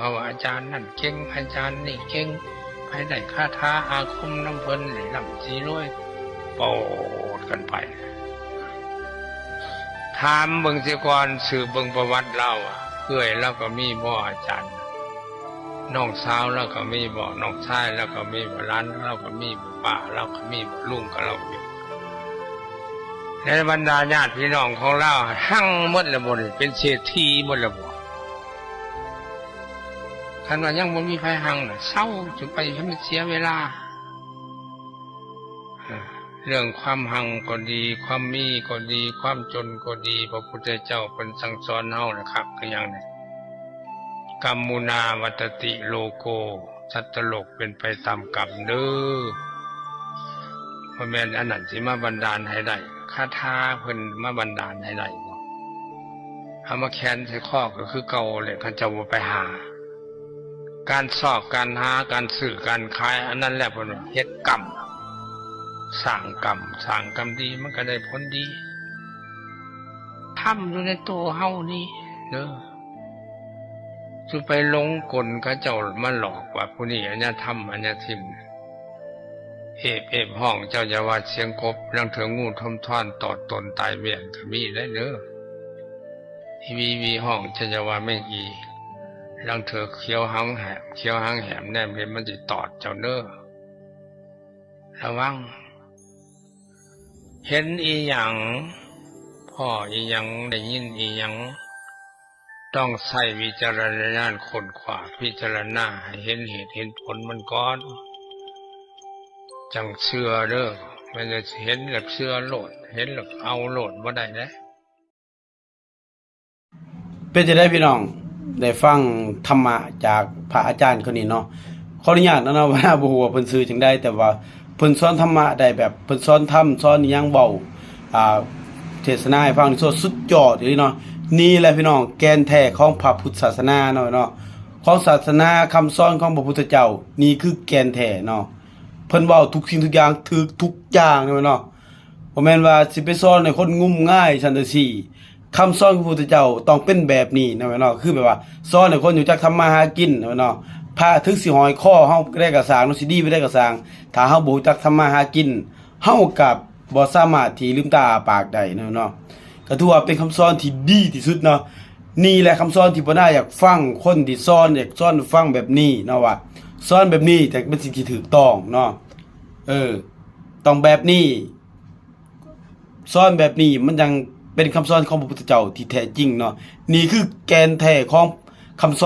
ເພາະວ່າອາຈານນັ້ນເກັ່ງ ອາຈານນີ້ເກັ່ງ ໃຜໄດ້ຄາຖາອາຄົມນຳເພິ່ນນີ້ລ່ຳສີລວຍ ໂປດກັນໄປ. ຖາມເບິ່ງເສຍກ່ອນ ສືບເບິ່ງປະຫວັດລາວ ເອື້ອຍລາວກໍມີບໍ່ອາຈານ? ນ້ອງສາວລາວກໍມີບໍ່? ນ້ອງຊາຍລາວກໍມີບໍ່? ຫຼານລາວກໍມີບໍ່? ປ້າລາວກໍມີບໍ່? ລຸງກໍລາວມີບໍ່? ໃນບັນດາຍາດພີ່ນ້ອງຂອງລາວ ຮັ່ງໝົດແລ້ວບໍ່ນີ້? ເປັນເສດຖີໝົດແລ້ວບໍ່? ຄັນວ່າຍັງບໍ່ມີໃຜຮັ່ງນະ ເຊົາ ຈະໄປໃຫ້ມັນເສຍເວລາ. ເລື່ອງຄວາມຮັ່ງກໍດີ ຄວາມມີກໍດີ ຄວາມຈົນກໍດີ ພະພຸດທະເຈົ້າເພິ່ນສັ່ງສອນເຮົານະຄັບ ຄືຫຍັງນີ້? ກຳມຸນາວັດຕະຕິໂລໂກ ສັດຕະໂລກເປັນໄປຕາມກຳເດີ. ບໍ່ແມ່ນອັນນັ້ນຊິມາບັນດານໃຫ້ໄດ້ ຄາຖາເພິ່ນມາບັນດານໃຫ້ໄດ້ບໍ່? ເອົາມາແຂນໃສ່ຄໍກໍຄືເກົ່າແຫຼະ ຄັນເຈົ້າບໍ່ໄປຫາ. ການຊອກການຫາ ການຊື້ການຂາຍ ອັນນັ້ນແຫຼະເພິ່ນວ່າເຮັດກຳ ສ້າງກຳ ສ້າງກຳດີມັນກໍໄດ້ຜົນດີ. ທຳຢູ່ໃນໂຕເຮົານີ້ເດີ ສຸໄປຫຼົງກົນເຂົາເຈົ້າມາຫຼອກວ່າຜູ້ນີ້ອັນຍາທຳອັນຍາທິມ ເອບເອບຮ້ອງ ເຈົ້າຢ່າວ່າສຽງກົບ ລາງເທື່ອງູທົມທອນຕອດຕົນຕາຍມ້ຽນກໍມີໄດ໋ເດີ. ອີວີວີຮ້ອງ ເຈົ້າຢ່າວ່າແມງອີ ລາງເທື່ອຂຽວຫາງແຫມ ຂຽວຫາງແຫມແນມເຫັນມັນຊິຕອດເຈົ້າເດີ. ລະວັງ ເຫັນອີ່ຫຍັງ ພໍ້ອີ່ຫຍັງ ໄດ້ຍິນອີ່ຫຍັງ ຕ້ອງໃຊ້ວິຈາລະນະຍານຄົ້ນຄວ້າພິຈາລະນາໃຫ້ເຫັນເຫດເຫັນຜົນມັນກ່ອນ ຈັ່ງເຊື່ອເດີ. ແມ່ນແຕ່ເຫັນແລ້ວເຊື່ອໂລດ ເຫັນແລ້ວເອົາໂລດ ບໍ່ໄດ້ເດ້. ເປັນຈັ່ງໃດພີ່ນ້ອງ ໄດ້ຟັງທຳມະຈາກພະອາຈານຄົນນີ້ເນາະ? ຂໍອະນຸຍາດເນາະ ວ່າບໍ່ຮູ້ວ່າເພິ່ນຊື່ຈັ່ງໃດ ແຕ່ວ່າເພິ່ນສອນທຳມະໄດ້ແບບ ເພິ່ນສອນທຳ ສອນອີ່ຫຍັງ ເວົ້າ ອ່າ ເທດສະໜາໃຫ້ຟັງ ນີ້ສຸດຍອດອີ່ຫຼີເນາະ. ນີ້ແຫຼະພີ່ນ້ອງ ແກ່ນແທ້ຂອງພະພຸດທະສາສະໜາເນາະ ເນາະ ຂອງສາສະໜາ ຄຳສອນຂອງພະພຸດທະເຈົ້າ ນີ້ຄືແກ່ນແທ້ເນາະ. ເພິ່ນເວົ້າທຸກສິ່ງທຸກຢ່າງ ຖືກທຸກຢ່າງເນາະ ເນາະ. ບໍ່ແມ່ນວ່າຊິໄປສອນໃຫ້ຄົນງມງາຍຊັ້ນຈັ່ງຊີ້. ຄຳສອນຂອງພະພຸດທະເຈົ້າຕ້ອງເປັນແບບນີ້ນະແມ່ນເນາະ ຄືແບບວ່າສອນໃຫ້ຄົນຮູ້ຈັກທຳມາຫາກິນນະແມ່ນເນາະ. ພະເຖິງຊິຫ້ອຍຄໍເຮົາປານໃດກໍຊ່າງເນາະ ຊິດີປານໃດກໍຊ່າງ ຖ້າເຮົາບໍ່ຮູ້ຈັກທຳມາຫາກິນ ເຮົາກໍບໍ່ສາມາດທີ່ລືມຕາອ້າປາກໄດ້ນະແມ່ນເນາະ. ກໍຖືວ່າເປັນຄຳສອນທີ່ດີທີ່ສຸດເນາະ. ນີ້ແຫຼະຄຳສອນທີ່ພໍ່ນາຢາກຟັງ ຄົນທີ່ສອນຢາກສອນໃຫ້ຟັງແບບນີ້ເນາະ ວ່າສອນແບບນີ້ແຕ່ເປັນສິ່ງທີ່ຖືກຕ້ອງເນາະ. ເອີ ຕ້ອງແບບນີ້ ສອນແບບນີ້ມັນຈັ່ງເປັນຄຳສອນຂອງພະພຸດທະເຈົ້າທີ່ແທ້ຈິງເນາະ. ນີ້ຄືແກ່ນແທ້ຂອງຄຳສອນ